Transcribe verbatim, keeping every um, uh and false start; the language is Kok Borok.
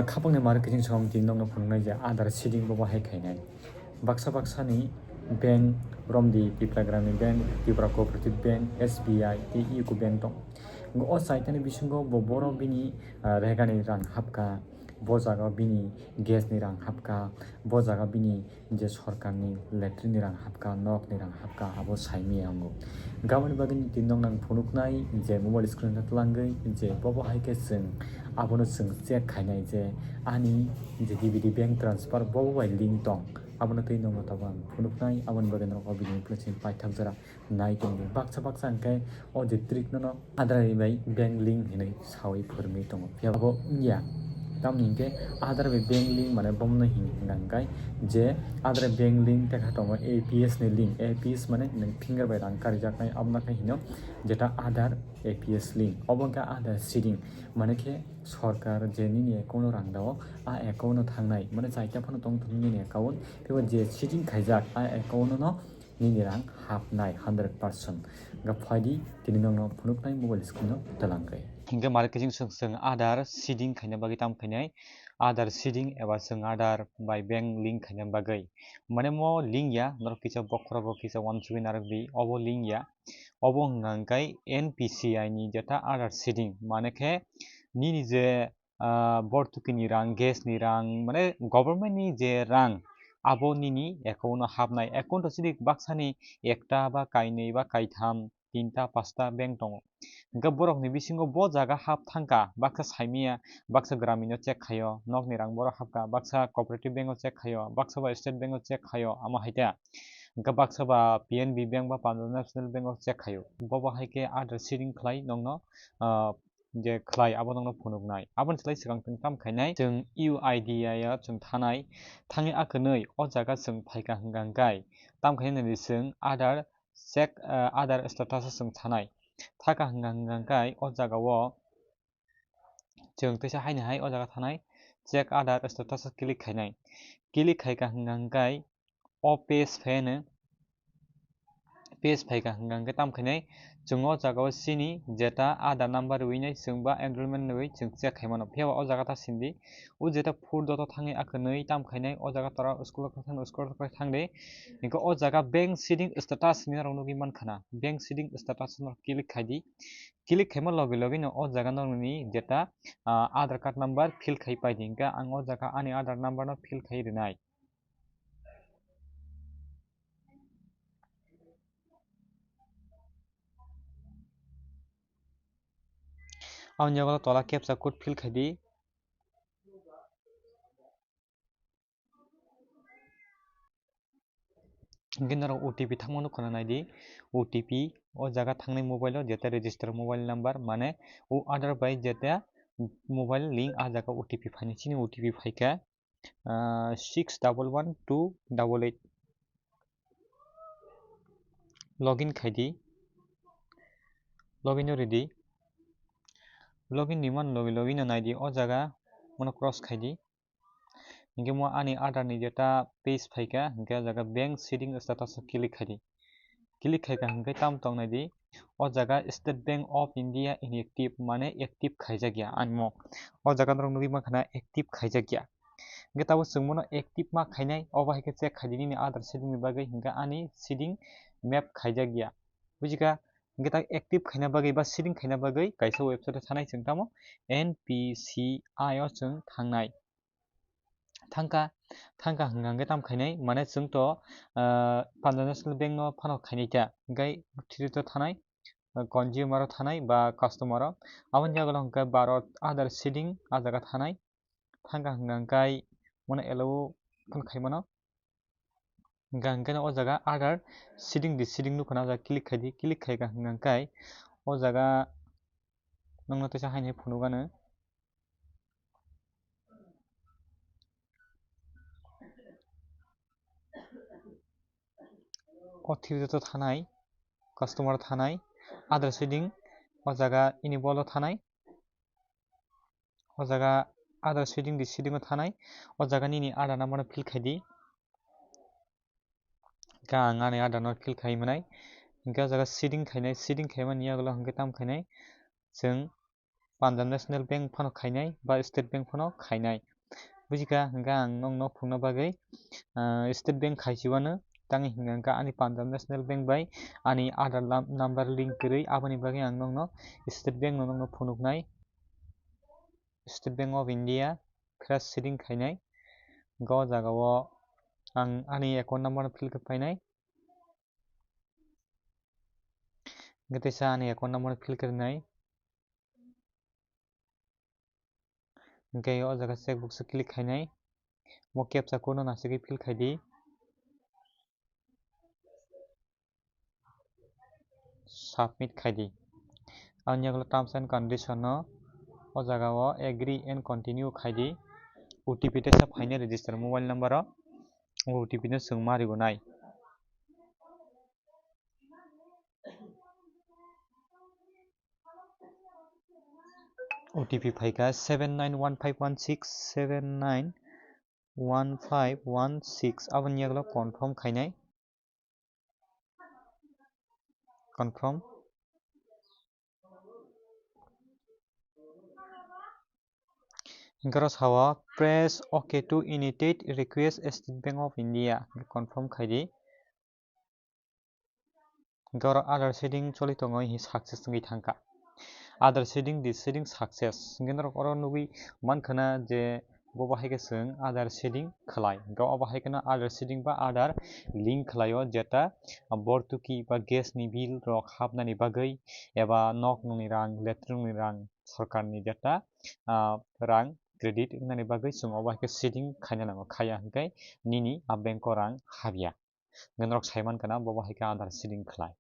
Khapangni mari kiching song tini nokno phunuknai je Aadhaar seeding bo bahai khainai. Baksa baksa ni bank, romdi Tipra Gramin Bank, Tipra Cooperative Bank, S B I tei UCO Bank tong. O chaitani bisingo bo boro bini, ah, regani rang hapka, bo jaga bini gas ni rang hapka, bo jaga bini je sorkarni latrine ni rang hapka, nok ni rang hapka, abo saimaya wngo. Gaboni bagwi tini nokno ang phunuknai je mobile screen o twlangwi je bobo hai khe chwng abono chwng check khainai je ani je D B D bank transfer bobo bai link tong, abono twi nokno tabuk ang phunuknai, aboni bagwi norok o video ni pore chini paithak jora nai tongdi. Baksa baksa hwnkhe o je trick no no Aadhaar bai bank link hinwi sawi phwrwngwi tongo. Phiya bo wngya. Tamni hwnkhe Aadhaar bai bank link mane bomono hin hwnkha hwnkhe je Aadhaar bank link tei kha tongo A P S ni link. A P S mane nwng finger bai rang karijaknai, abono khe hino jeta Aadhaar A P S link. Obo wngkha Aadhaar seeding. Mane khe sorkar je nini account o rang dao, a account o thangnai. Mane chaita phano tong thung nini account. Phiya bo je seeding khaijak, a account no nini rang hapnai hundred percent. Hwnkhe phaidi tini nokno phunuknai mobile screen o twlangwi. Hwnkhe mari kiching chwng, chwng Aadhaar seeding khaina bagwi tam khainai, Aadhaar seeding eba chwng Aadhaar bai bank link khaina bagwi. Mane mo link ya, norok kisa bokhorogo kisa uansugwi narwkdi, obo link ya. Obo hwnkha hwnkhe N P C I ni jeta Aadhaar seeding, mane khe nini je ah, bortuki ni rang, gas ni rang, mane government ni je rang, abo nini account o hapnai. Account o chini baksa ni ekta ba kainwi ba kaitham, tinta, pasta bank tongo. Hwnkhe borok ni bisingo bo jaga hap thangkha, baksa saimaya, baksa Gramin o check khaio, nok ni rang borok hapkha, baksa Cooperative Bank o check khaio, baksa ba State Bank o check khaio, amo hai ta. Hwnkhe baksa ba P N B Bank ba Punjab National Bank o check khaio. Bobo hai khe Aadhaar seeding khlai nokno, ah, je khlai abo nokno phunuknai. Aboni slai swkang chwng tamo khainai, chwng U I D I o chwng thanai. Thangwi a kwnwi o jaga chwng phaikha hwnkha hwnkhe tamo khainai nini chwng Aadhaar check, ah, Aadhaar status o chwng thanai. Thaka hwnkha hwnkha hwnkhe o jaga o chwng teisa haino hai o jaga thanai check Aadhaar status o click khainai. Click khaikha hwnkha hwnkhe o page phaino, page phaikha hwnkha hwnkhe tamo khainai chwng o jaga o chini jeta Aadhaar number rwinai chwng ba enrollment rwui chwng check khaimano. Phiya ba o jaga ta sindi, o jeta food doto thangwi a kwnwi tamo khainai o jaga tora scroll khe thangdi, scroll khe thangdi. Hwnkhe o jaga bank seeding status hinwi norok nugwi mankha na, bank seeding status no click khaidi. Click khaima logi logi no o jaga norokni jeta, ah, Aadhaar card number fill khai paidi. Hwnkhe ang o jaga ani Aadhaar number no fill khai rwnai. Aboni yago tola captcha code fill khaidi. Hwnkhe norok O T P thangmano khwna naidi. O T P o jaga thangnai mobile o jeta register mobile number, mane o Aadhaar bai jeta mobile link, a jaga O T P phaini, chini O T P phaikha, ah, six double one two double eight. Login khaidi. Login o ridi. Login ni man logi logi no naidi o jaga mono cross khaidi. Hwnkhe mo ani Aadhaar ni jeta page phaikha, hwnkhe o jaga bank seeding status o click khaidi. Click khaikha hwnkhe tamo tong naidi, o jaga State Bank of India inactive, mane active khaijakya ani mo. O jaga norok nugwi mankha na active khaijakya. Hwnkhe tabuk chwng bono active ma khainai, obo hai khe check khaidi nini Aadhaar seeding ni bagwi, hwnkhe ani seeding map khaijakya. Bujikha, hwnkhe tak active khaina bagwi ba seeding khaina bagwi kaisa website o thanai chwng tamo N P C I o chwng thangnai. Thangkha, thangkha hwnkha hwnkhe tamo khainai, mane chwng to, ah, Punjab National Bank no phano khainai ta, hwnkhe three to thanai, ah, consumer o thanai ba customer o. Aboni yagulo hwnkhe Bharat Aadhaar seeding a jaga thanai, thangkha hwnkha hwnkhe mono allow phano khaimano. Hwnkha hwnkhe o jaga Aadhaar seeding di, seeding nukha na, o jaga click khaidi, click khaikha hwnkha hwnkhe o jaga nokno teisa haino phunukgano. O three to thanai, customer thanai, Aadhaar seeding, o jaga enable o thanai, o jaga Aadhaar seeding di, seeding o thanai, o jaga nini Aadhaar number no fill khaidi. Hwnkhe ang ani Aadhaar no fill khai manai. Hwnkhe o jaga seeding khainai, seeding khaimani yagulo hwnkhe tamo khainai, chwng Punjab National Bank phano khainai ba State Bank phano khainai. Bujikha, hwnkhe ang nokno phunukna bagwi, ah, State Bank khaisiwano, tangwi hwnkha hwnkha ani Punjab National Bank bai ani Aadhaar lam-, number link kwrwi, aboni bagwi ang nokno State Bank no nokno phunuknai, State Bank of India, fresh setting khainai. Hwnkhe o jagao ang ani account number no fill khe phainai. Hwnkhe teisa ani account number no fill khe rwnai. Hwnkhe o jaga checkbox o click khainai. Mo captcha code no naisingwi fill khaidi. Submit khaidi. Ang yagulo terms and condition no o jaga o agree and continue khaidi. O T P teisa phainai register mobile number o. O T P no chwng ma ribo nai. O T P phaikha seven nine one five one six seven nine one five one six, aboni yagulo confirm khainai. Confirm. Hwnkhe oro sao, "Press OK to initiate request State Bank of India." Confirm khaidi. Hwnkhe oro Aadhaar setting choli tongo, hi success wngwi thangkha. Aadhaar setting, the setting success. Hwnkhe norok oro nugwi mankhana je bo bahai khe chwng Aadhaar setting khlai. Hwnkhe o bahai kheno Aadhaar setting ba Aadhaar link khlaio, jeta bortuki ba gas ni bill rok hapnani bagwi eba nok nungni rang, latrine ni rang, sorkar ni jeta, ah, rang credit wngnani bagwi chwng o bahai khe setting khaina nango. Khaiya hwnkhe nini a bank o rang habya. Hwnkhe norok sai mankha na bo bahai khe Aadhaar setting khlai.